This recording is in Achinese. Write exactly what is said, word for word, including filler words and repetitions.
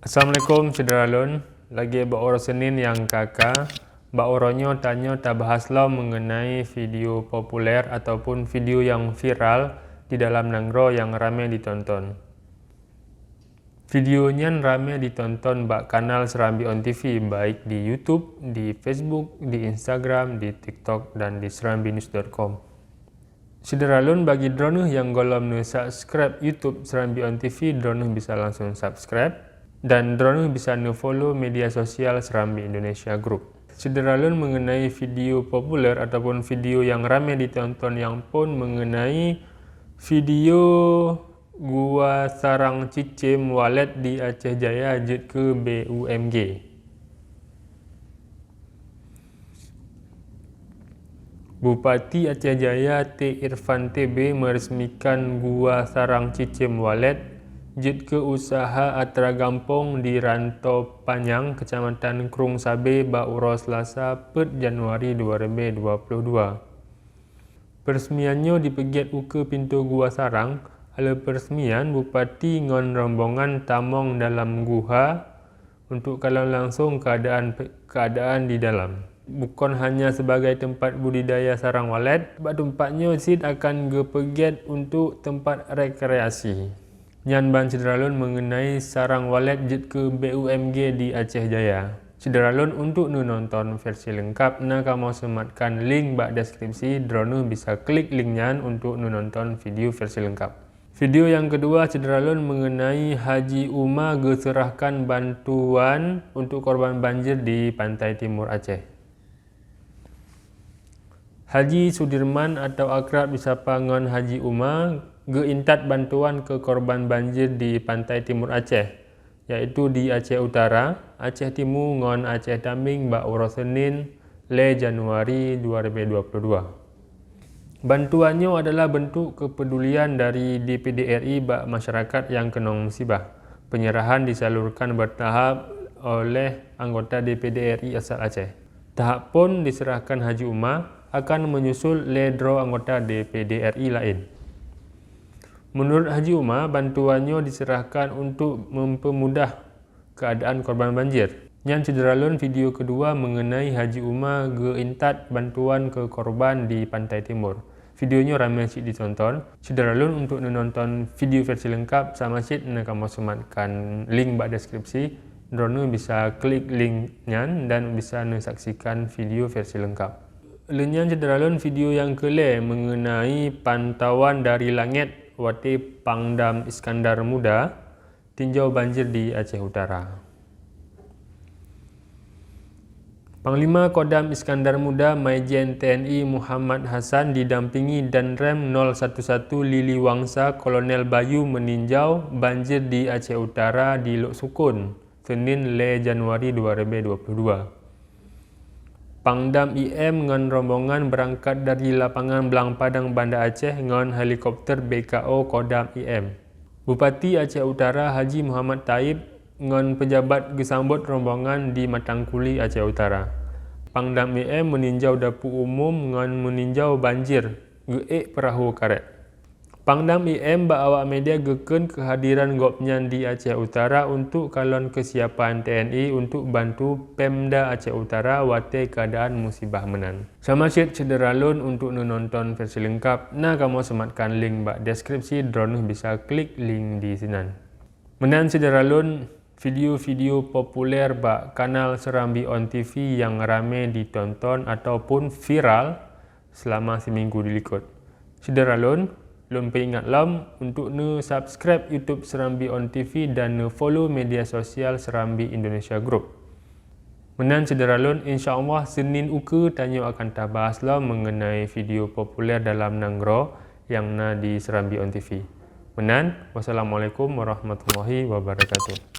Assalamualaikum syedara lôn. Lagée bak uroe Senin nyang ka-ka, bak uroe nyoe tanyoe tabahas lom mengenai video populer ataupun video nyang viral di dalam nanggroe nyang ramé ditonton. Video nyan ramé ditonton bak kanal Serambi On T V, baik di YouTube, di Facebook, di Instagram, di TikTok, dan di serambinews dot com. Syedara lôn, bagi droeneuh nyang gohlom neusubscribe YouTube Serambi On T V, droeneuh bisa langsung subscribe, dan droeneuh bisa neufollow media sosial Serambi Indonesia Group. Syedara lôn, mengenai video populer ataupun video nyang ramé ditonton nyan pun mengenai video Gua Sarang Cicém Walet di Aceh Jaya jeuet keu B U M G. Bupati Aceh Jaya T Irfan T B meresmikan Gua Sarang Cicém Walet jeuet keu usaha atra gampông di Ranto Panyang, Kecamatan Krung Sabe, bak uroe Selasa, peuet Januari dua ribu dua puluh dua. Peresmian nyoe dipeugét ukeue pintoe Gua Sarang. Hana lé peresmian, Bupati ngon rombongan tamong dalam guha untuk kalon langsong keuadaan, keuadaan di dalam. Bukon hanya sebagai tempat budidaya sarang walet, bak teumpat nyoe cit akan geupeugét untuk tempat rekreasi. Nyan ban syedara lôn mengenai sarang walet jeuet keu B U M G di Aceh Jaya. Syedara lôn, untuk neunonton versi leungkap, na kamoe seumatkan link bak deskripsi, droeneuh bisa klik link nyan untuk neunonton video versi leungkap. Video nyang keudua, syedara lôn, mengenai Haji Uma geuseurahkan bantuan untuk korban banjir di Pantai Timur Aceh. Haji Sudirman atau akrab disapa ngon Haji Uma geuintat bantuan keu korban banjir di Pantai Timur Aceh, yaitu di Aceh Utara, Aceh Timu ngon Aceh Tamieng bak uroe Senin, lhée Januari dua ribu dua puluh dua. Bantuan nyoe adalah bentuk keupedulian dari D P D R I bak masyarakat nyang keunong musibah. Penyerahan disalurkan bertahap oleh anggota D P D R I asal Aceh. Tahap phon diserahkan Haji Uma, akan menyusul lhée droe anggota D P D R I laén. Menurut Haji Uma, bantuan nyoe diserahkan untuk mempermudah keuadaan korban banjir. Nyan syedara lôn, video keudua mengenai Haji Uma geuintat bantuan keu korban di Pantai Timur. Video nyoe ramé cit ditonton. Syedara lôn, untuk neunonton video versi leungkap, sama cit na kamoe seumatkan link bak deskripsi. Droeneuh bisa klik link nyan dan bisa neusaksikan video versi leungkap. Lheueh nyan syedara lôn, video nyang keulhée mengenai pantauan dari langét watée Pangdam Iskandar Muda tinjau banjir di Aceh Utara. Panglima Kodam Iskandar Muda Maijen T N I Muhammad Hasan didampingi Danrem nol satu satu Lili Wangsa Kolonel Bayu meninjau banjir di Aceh Utara di Lhoksukon, Senin lhée Januari dua ribu dua puluh dua. Pangdam I M ngon rombongan beurangkat dari Lapangan Blang Padang Banda Aceh ngon helikopter B K O Kodam I M. Bupati Aceh Utara Haji Muhammad Thaib ngon peujabat geusambot rombongan di Matangkuli, Aceh Utara. Pangdam I M meuninjau dapu umum ngon meuninjau banjir geuék peurahô karét. Pangdam I M bak awak media geukheun keuhadiran gobnyan di Aceh Utara untuk kalon keusiapan T N I untuk bantu Pemda Aceh Utara watée keuadaan musibah meunan. Sama cit syedara lôn, untuk neunonton versi leungkap, na kamoe seumatkan link bak deskripsi, droeneuh bisa klik link di sinan. Meunan syedara lôn, video-video populer bak kanal Serambi On T V nyang ramé ditonton ataupun viral seulama siminggu dilikot. Syedara lôn, lôn peuingat lom untuk neusubscribe YouTube Serambi On T V dan neufollow media sosial Serambi Indonesia Group. Meunan syedara lôn, insya Allah Senin ukeue tanyoe akan tabahas lom mengenai video populer dalam nanggroe nyang na di Serambi On T V. Meunan, wassalamualaikum warahmatullahi wabarakatuh.